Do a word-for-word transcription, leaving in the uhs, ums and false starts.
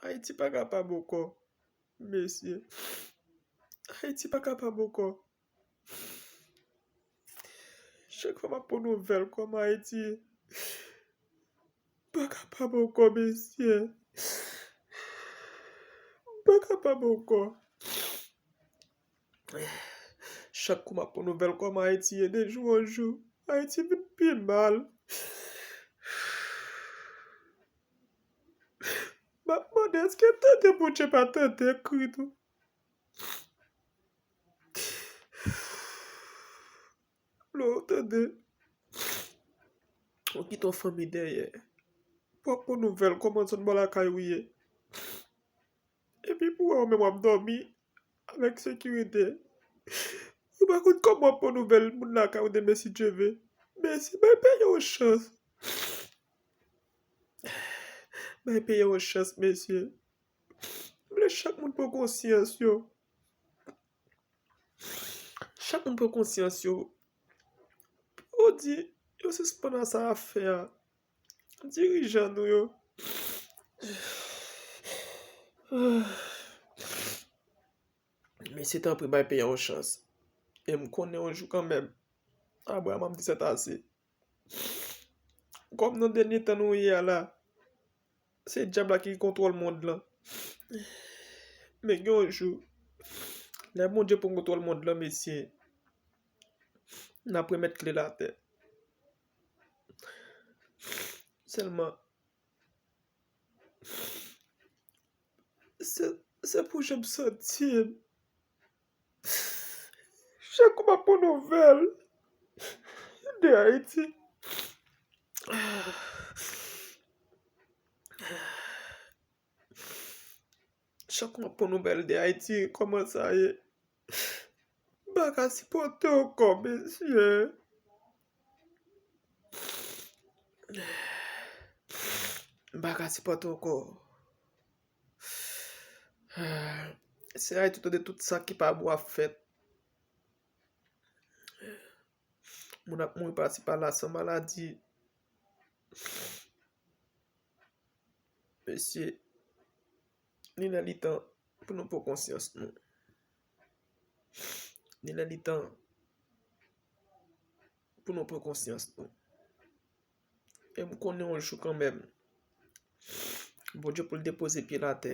Ayiti pa kapab ankò, mesye. Ayiti pa kapab ankò. Chak fwa m ap pran nouvèl kòman Ayiti ye, m pa kapab ankò, mesye. M pa kapab ankò. Chak kou m ap pran nouvèl kòman Ayiti ye, de jou an jou, Ayiti vin pi mal. M ap mande, èske tande Bondye pa tande kri nou? Lè w tande, w kite yon fanmi dèyè, w ap pran nouvèl kòman zòn bò lakay ou ye. Epi pou wè w menm w ap dòmi avèk sekirite. Ou pa konn kòman w ap pran nouvèl moun lakay ou demen si Dye ve. Mesye, bay peyi yon chans. Bay peyi yon chans, mesye. M vle chak moun pran konsyans yo. Chak moun pran konsyans yo. Pou yo di, yo sispann a sa y ap fè a. Dirijan nou yo. Mesye, tanpri, bay peyi a yon chans. E m konnen yon jou kanmenm, Abraram ap di sètase. Kòm nan dènye tan nou ye a la, se dyab la ki gen kontwòl mond lan. Men gen yon jou, lè Bondye pran kontwòl mond lan, mesye, n ap remèt kle l atè. Sèlman, se, se pou jan m santi m. Chak kou m ap pran nouvèl de Ayiti, chak kou m ap pran nouvèl de Ayiti, kòman sa ye? M pa ka sipòte ankò, mesye. M pa ka sipòte ankò. Se Ayiti ou tande tout sa ki pa bon ap fèt. Moun ap mouri pasi pala san maladi. Mesye, li lè li tan pou nou pran konsyans nou. Li lè li tan pou nou pran konsyans nou. E m konnen yon jou kanmenm, Bondye pou l depoze pye l atè.